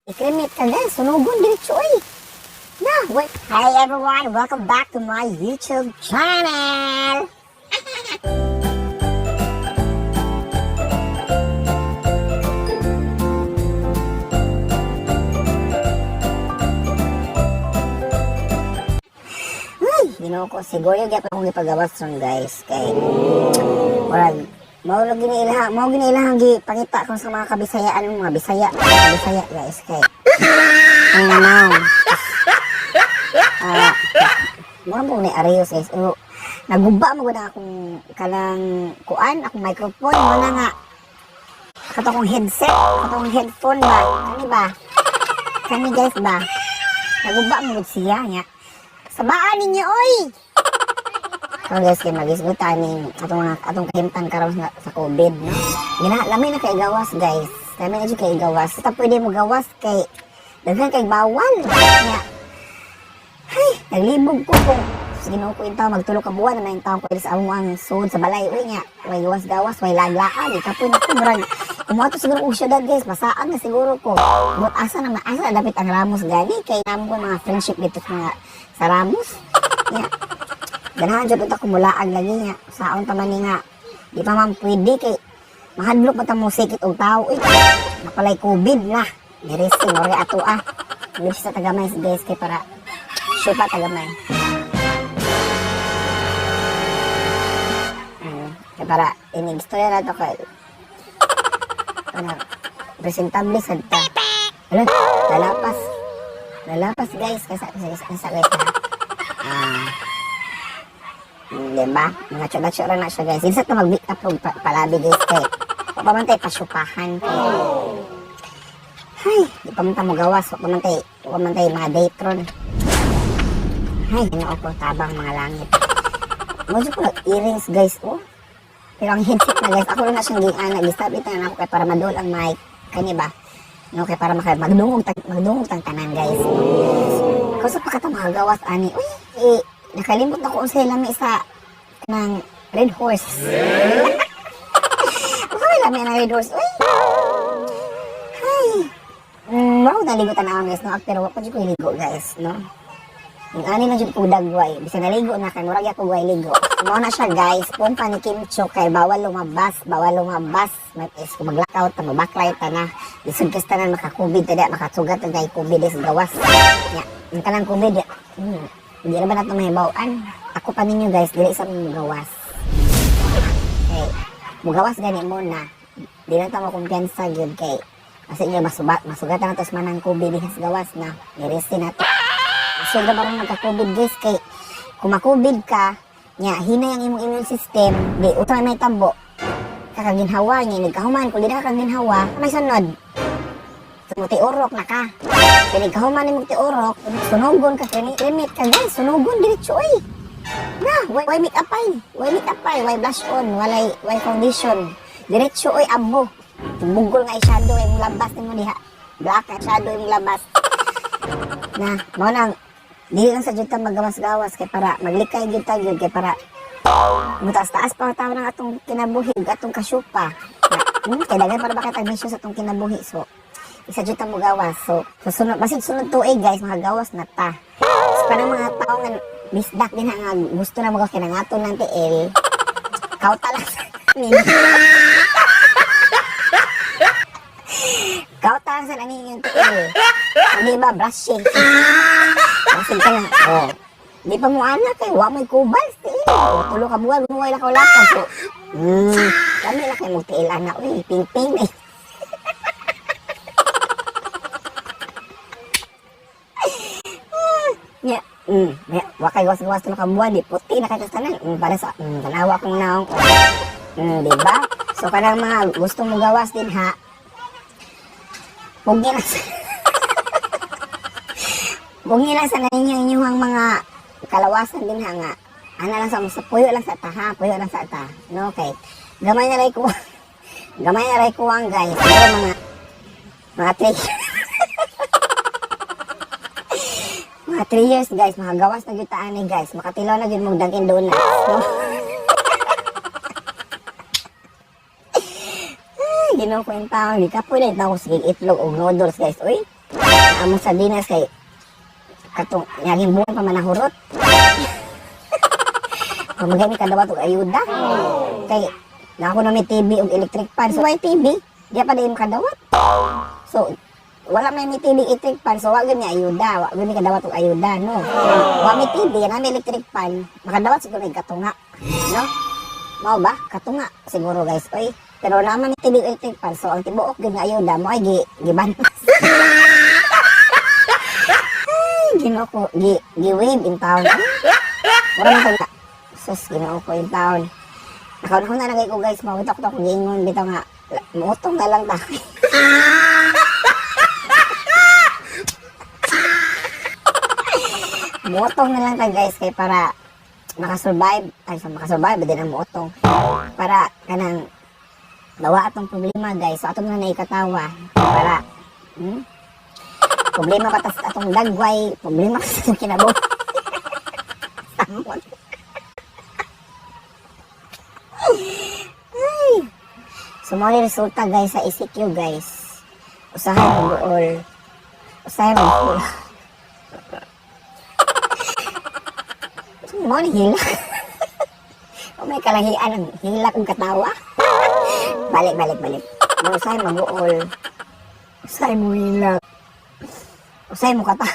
Ikrimit ka, guys, sunugon diretso oy. Na, wait. Hi everyone, welcome back to my YouTube channel. Ay, Ginoo ko, siguro gyud akong gipagawas ron, guys, kay murag mao lagi ni ilaha, mao gini ilahang gipangita kon sa mga kabisayaan, mga Bisaya, guys, kay ang naw. Ah, mura mo ni Arios, guys. Oh, naguba mo gud akong kanang kuan, akong microphone mo na nga. Kato akong headset, kato akong headphone ba? Kani ba? Kani, guys, ba? Naguba mo gud siya nya. Sabaan ninyo oy. So guys, kay magisgutan ning atong mga atong kahimtang karon sa COVID, no. Gina lami na kay gawas, guys. Lami na jud kay gawas. Basta pwede mo gawas kay daghan kay bawal. Nya. Hay, naglibog ko kung sa Ginoo ko intaw magtulo ka buwan na intaw ko sa among ang sud sa balay uy nya. Way gawas-gawas, way laglaan, kapoy na ko murag kumuha siguro og syudad, guys, masaan na siguro ko. But asa na asa na dapit ang Ramos gani kay namo ko mga friendship dito sa mga sa Ramos. Nya, ganahan jud unta ko mulaag lagi nga. Saon ta man ni nga di pa man pwede kay mahadlok pa ta mo sikit og tao uy. Napalay COVID na. Diresi mo ato ah. Dili sa tagamay, guys, kay para syupa tagamay. Kay para inig istorya na to kay ano, presentable sad ta. Ano, lalapas. Lalapas, guys, kasi sa guys ha. Ah. Diba? Mga tsura-tsura na siya, guys. Hindi sa ito mag-make up og palabi, guys, kay wa pa man tay pasyupahan kay. Hay, di pa man ta mo gawas, wa pa man tay mga date ron. Hay, Ginoo ko, tabang mga langit. Mo ko nag earrings, guys, oh. Pero ang headset na, guys, ako lang na siyang giana, gisabit na ako kay para madol ang mic. Kani ba? No, kay para maka magdungog tang tanan, guys. Kung sa pa ka makagawas ani, uy, eh, nakalimot na ko unsay lami sa kanang Red Horse. Baka may lami ng Red Horse. Uy. Hay. Mao naligo tan-awon, guys, no, pero wa pa jud ko ligo, guys, no. Yung ani na jud ko dagway, bisan naligo na kay murag ako way ligo. Mao na siya, guys, pompa ni Kim Chiu kay bawal lumabas, bawal lumabas. May is kung maglakaw ta, mabaklay ta na. Lisod kas tanan maka-COVID ta da, makasugat ta dahil COVID is gawas. Nya, ang kanang COVID, di ra ba nato mahibaw-an? Ako pa ninyo, guys, dili sa gawas. Kay mugawas gani mo na, di na ta mo kumpiyansa gyud kay kasi nga masugatan na to sa manang COVID diha sa gawas na, niresti na to. So, ba ron nagka-COVID, guys, kay kung ma-COVID ka, nya, hinay ang imong immune system, di, utang may tabo, kakaginhawa niya, nagkahuman, kung di na kakaginhawa, may sunod. Tiurok na ka. Kaya nagkahuman ni mong tiurok, sunugon ka, limit ka, guys, sunugon diretso oy. Na, way make up ay, way make up ay, way blush on, walay, way foundation. Diretso oy abo. Bugol nga eyeshadow imong labas nimo diha. Black eyeshadow imong labas. Na, mao nang dili lang sa jud ta magawas-gawas kay para maglikay gyud ta gyud kay para mutaas-taas pa tawo ng atong kinabuhi ug atong kasyupa. Na, kay daghan para ba kay tag sa atong kinabuhi, so isa jud ta mogawas. So, susunod basin sunod tuig, guys, makagawas na ta. So, kanang mga tao nga bisdak din ha, nga gusto na magawas kay nangaton ng tiil. Kauta lang sa ninyo. Kauta lang sa ninyo yung tiil. Hindi ba brushing? Brushing ka na. Oh. Di pa mo ana kay wa may kubal tiil. O, tulo ka buwan mo lakaw lakaw. So, kami na kay mo tiil ana uy, ping-ping eh. Nya, nya, wa kay gawas-gawas tulo ka buwan di puti na kay tanan. Para sa tanawa kong naong. Di ba? So kanang mga gusto mo gawas din ha. Pugi lang sa Pugi lang sa ninyo inyong mga kalawasan din ha nga. Ana lang sa puyo lang sa ta ha, puyo lang sa ta. No, kay gamay na ray ko. Gamay na ray kuwang, guys. Siguro mga 3 mga 3 years, guys, makagawas na gyud ta ani, guys. Makatilaw na gyud mong Dunkin Donuts, no? Ay, Ginoo ko yung tao. Di ka pwede na ako sige itlog og noodles, guys. Uy. Among sardinas kay katong yaging buwan pa man nahurot. Pamagay mi kadawat og ayuda. Kay na ako na may TV og electric fan. So may TV, di pa din kadawat. So wala may TV, electric fan, so wa gyud mi ayuda, wa gyud mi kadawat og ayuda, no. Wa may TV, na may electric fan, makadawat siguro may katunga, no? Mao ba? Katunga siguro, guys. Oy, pero naman may TV, electric fan, so ang tibuok gyud nga ayuda mo ay gi gibanwas. Ay, Ginoo ko, gi gi wave in town. Mura man ko. Sus, Ginoo ko in town. Nakaunahon na lagi ko, guys, mawita ko to akong giingon bitaw nga muutong na lang ta. Muutong na lang ta, guys, kay para makasurvive, ay sa makasurvive din ang muutong. Para kanang dawa atong problema, guys. So atong na naikatawa para Problema pa tas atong dagway, problema pa sa atong kinabuhi. Samot. Ay. So mao ni resulta, guys, sa ECQ, guys. Usahay mag-uol. Usahay mag-uol. So, mao ni hilak. O may kalahian ang hilak ug katawa. Balik, balik, balik. Mo usahay mag-uol. Usahay mo hilak. Usahay mo kata.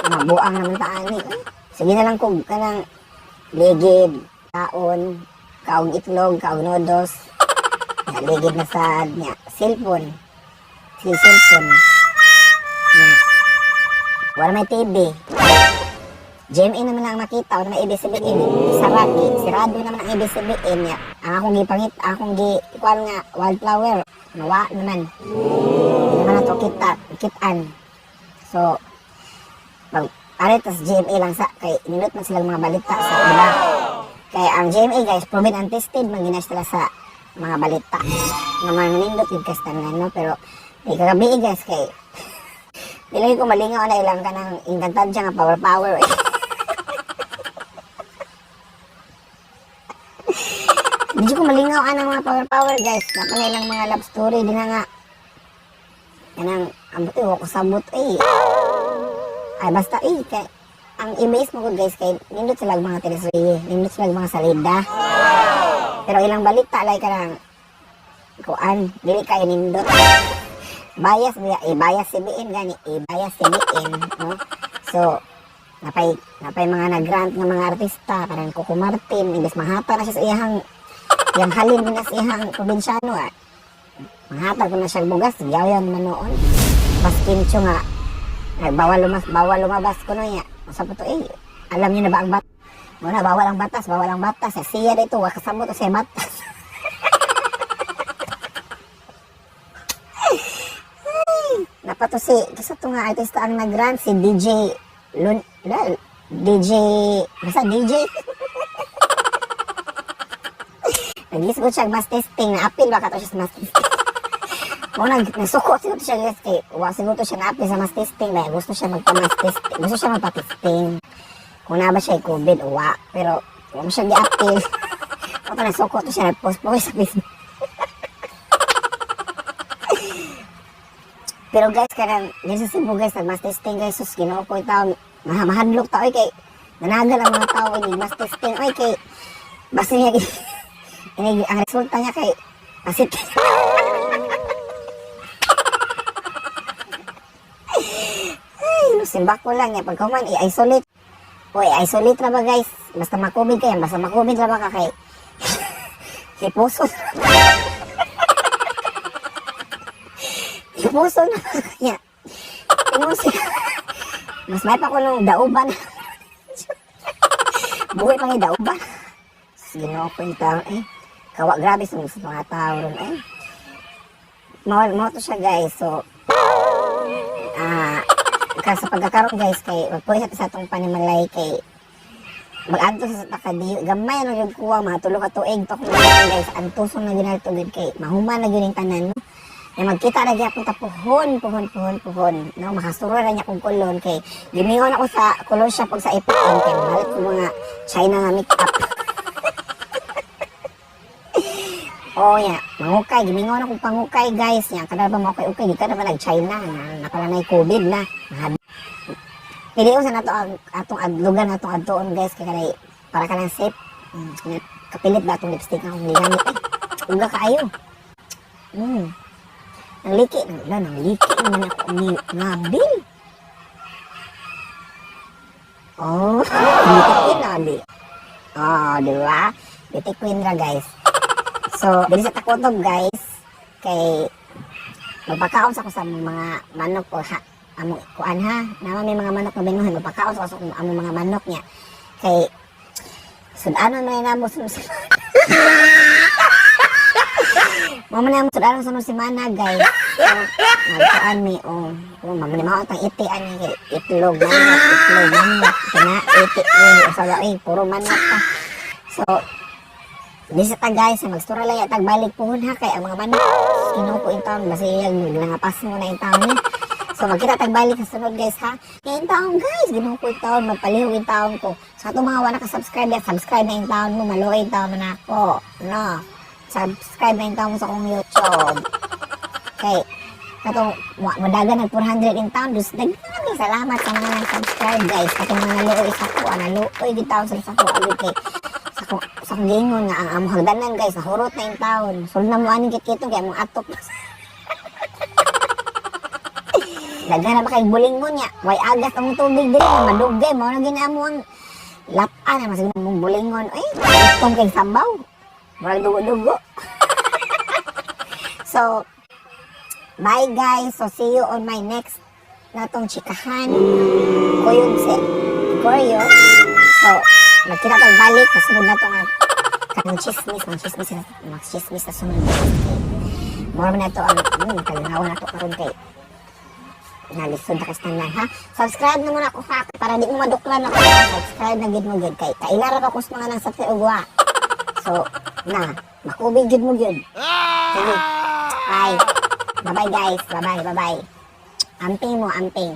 Mabuang naman ta ani. Sige na lang kung kanang ligid, kaon, kaong itlog, kaong noodles. Ya, ligid na sad niya. Cellphone. Si cellphone. Nya. Wala may TV. GMA naman lang makita, wala may ABS-CBN. Saraki, sirado naman ang ABS-CBN niya. Ang akong gipangit, akong gi kuan nga wildflower, nawa naman. Hindi naman nato kita, kitaan. So, pag are tas GMA lang sa kay nindot man silang mga balita sa, di ba? Kay ang GMA, guys, proven and tested man gina sila sa mga balita. Nga mga nindot gyud kas tanan, no, pero di kagabi, guys, kay di lagi ko malingaw na ilang kanang Encantadia nga power power eh. Di ko malingaw anang mga power power, guys. Napa na ilang mga love story din na nga. Kanang ambot eh, wa ko sabot eh. Ay basta eh kay ang image mo gud, guys, kay nindot sila mga teleserye, nindot sila mga salida. Pero ilang balita lay kanang kuan, dili kayo nindot. Bias biya, eh, bias CBN gani, eh, bias CBN, no? So, napay mga nag-grant nga mga artista, parang Coco Martin, imbes mahata na siya sa iyang, iyang halin na sa iyang probinsyano, ah. Manghatag ko na siya bugas, yaw man noon. Mas kincho nga, nagbawal lumas, bawal lumabas ko no niya. Sa to eh, alam niyo na ba ang bat? Muna, bawal ang batas, bawal ang batas. Eh, siya dito, wa kasabot sa batas. Napato si, kasi ito nga artista ang nag-run, si DJ Lun, la, DJ, basta DJ. Nag-isgot siya mass testing, na-appeal ba ka to siya sa mass testing? Mo nag nasuko siguro siya, guys, kay wa siguro siya na-appeal sa mass testing dahil gusto siya magpa-mass testing, gusto siya magpa-testing. Kung na ba siya COVID o wa, pero wa mo siya gi-appeal. O pa nasuko to siya, nag-post po sa Facebook. Pero guys, kanang din sa Cebu, guys, nag-mass testing, guys, sus, Ginoo ko taon, mahadlok ta oy kay nanagal ang mga tao ini mass testing oy kay basta niya ini ang resulta niya kay positive. Ay, no, simba ko lang niya pagkuman i-isolate. Uy, isolate ra ba, guys? Basta ma-COVID kaya, basta ma-COVID ra ba ka kay hipuso. Hipuso na kaya. Ingon siya. Mas may pa ko nung dauban. Buhay pa nga dauban. Ginoo ko yung tao eh. Kawa grabe sa mga tao ron eh. Mao mao to siya, guys. So ka sa pagkakaroon, guys, kay magpuyo sa atong panimalay kay mag-adto sa takadi gamay na yung kuwang mga tulo ka tuig pa kung guys, antuson na ginalto gid kay mahuman na gyud tanan, no. Na magkita na gyapon ta puhon puhon puhon puhon, no, makasuro na niya kong kulon kay gimingon ako sa kulon siya pag sa ipon kay malit ko mga China nga makeup. Oh, ya, mangukay, gimingaw na kong pangukay, guys. Ya, kada ba mangukay-ukay, di ka na ba nag-China, na napala na COVID na. Pilion sa nato ang atong lugar na atong adtuon, guys, kay kanay para ka lang safe. Kapilit ba atong lipstick nga akong gigamit eh. Uga kaayo. Nang liki, nang wala, nang liki naman ako ni ngabil. Oh, beauty queen na di. Oh, di ba? Beauty queen ra, guys. So, dili sa takutob, guys, kay magpakaon sa ko sa mga manok o ha, among kuan ha. Naman may mga manok na binuhay, magpakaon sa ko sa among mga manok niya. Kay sudanon man namo sunod sa Mao man namo sudanon sunod semana, guys. So, magkuan mi oh. Oh, mao man mao tang iti ani kay itlog manok, itlog manok, kana iti eh usa ba eh puro manok pa. So, di sa ta, guys, magstura lang tag balik puhon ha, kay ang mga manok Ginoo ko intawon basta iyang langapas mo na intawon ni. So magkita tag balik sa sunod, guys, ha. Kay intawon, guys, Ginoo ko intawon magpalihog intawon ko. Sa atong mga wala ka subscribe ya, subscribe na intawon mo, maluoy intawon mo na ako. No. Subscribe na intawon mo sa akong YouTube. Kay katong modagan nag 400 in town dus daghan salamat sa mga nag-subscribe, guys. Katong mga naluoy sa ako, naluoy gid taon sa ako agad kay sa akong giingon nga ang among hagdanan, guys, nahurot na in taon. Sulod na mo aning kit-kitong kay among atop. Daghan na ba kay bulingon niya? Way agas ang tubig diri madugay mao na gina amo ang lap-an na mas mong bulingon. Ay, itong kay sabaw. Murag dugo-dugo. So, bye, guys. So see you on my next natong chikahan. Kuyog si Goryo. So, magkita tag balik sa sunod nato nga kanang chismis, mga chismis, mga chismis sa sunod. Okay. Mura man nato ang kalinawan nato karon kay nalisod na kastanan ha. Subscribe na muna ako ha para di mo maduklan ako. Subscribe na gid mo gid kay kailara pa ko sa mga nang subscribe og wa. So, na, makubig gid mo gid. Sige. Bye. Bye-bye, guys. Bye-bye, bye-bye. Amping mo, amping.